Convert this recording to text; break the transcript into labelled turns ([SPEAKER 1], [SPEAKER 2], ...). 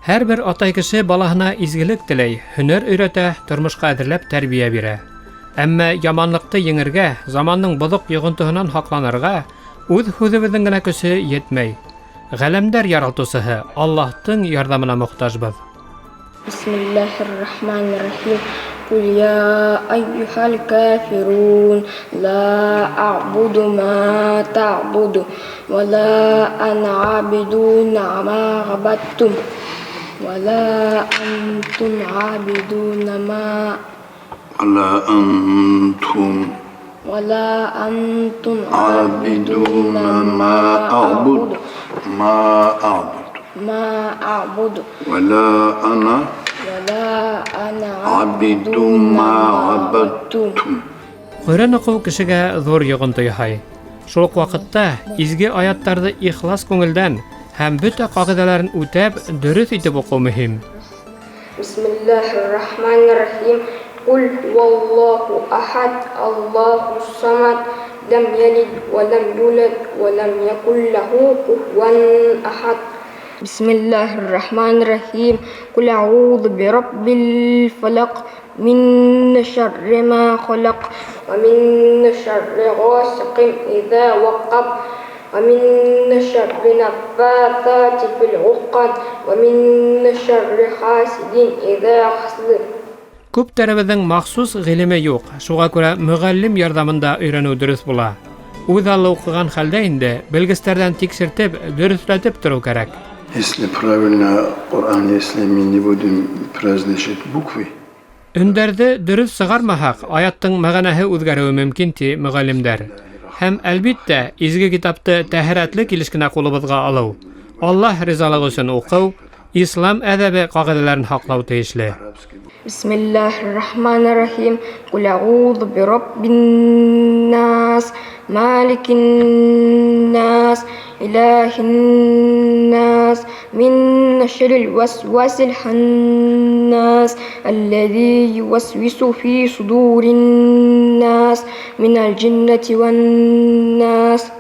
[SPEAKER 1] Һәр бер атай кеше балаһына изгелек теләй, һөнәр өйрәтә, тормошҡа әҙерләп тәрбиә бирә. Әммә яманлыҡты еңергә, замандың боҙоҡ йоғонтоһонан һаҡланырға үҙ һүҙебеҙҙең генә көсө етмәй. Ғәләмдәр яралтыусыһы Аллаһтың ярҙамына мохтажбыҙ.
[SPEAKER 2] Бисмиллаһир-рахманир-рахим. Ҡул йа әййүһәл кафирун, ла аъбуду ма таъбуду, ва ла ана абидун ма абадтум, ва ла антум абидуна ма
[SPEAKER 3] ولا أنتم
[SPEAKER 2] ва ла антум
[SPEAKER 3] عابدون ما أعبد ما أعبد
[SPEAKER 2] ма аъбуду,
[SPEAKER 3] ولا أنا
[SPEAKER 2] ва ла ана
[SPEAKER 3] عبد ما عبدتم.
[SPEAKER 1] Ҡөрьән уҡыу кешегә ҙур йоғонто яһай. Шул уҡ ваҡытта изге аяттарҙы ихлас күңелдән һәм бөтә ҡағиҙәләрен үтәп, дөрөҫ итеп уҡыу мөһим.
[SPEAKER 2] بسم الله الرحمن الرحيم. قل هو الله أحد، الله الصمد، لم يلد ولم يولد ولم يكن له كفوا أحد. بسم الله الرحمن الرحيم. قل أعوذ برب الفلق، من شر ما خلق، ومن شر غاسق إذا وقب، ومن شر النفاثات في العقد، ومن شر حاسد إذا حسد.
[SPEAKER 1] Күптәребеҙҙең махсус ғилеме юҡ, шуға күрә мөғәллим ярҙамында өйрәнеү дөрөҫ була. Үҙ аллы уҡыған хәлдә инде белгестәрҙән тикшертеп, дөрөҫләтеп тороу кәрәк.
[SPEAKER 3] Если правильно Коран, если мы не будем произносить буквы,
[SPEAKER 1] Өндәрҙе дөрөҫ сығармаһаҡ, аяттың мәғәнәһе үҙгәреүе мөмкин, ти мөғәллимдәр. Һәм әлбиттә, изге китапты тәһәрәтле килеш кенә ҡулыбыҙға алыу, Аллаһ ризалығы өсөн уҡыу, ислам әҙәбе ҡағиҙәләрен һаҡлау тейешле.
[SPEAKER 2] بسم الله الرحمن الرحيم. قل أعوذ برب الناس، مالك الناس، إله الناس، من شر الوسواس الخناس، الذي يوسوس في صدور الناس، من الجنة والناس.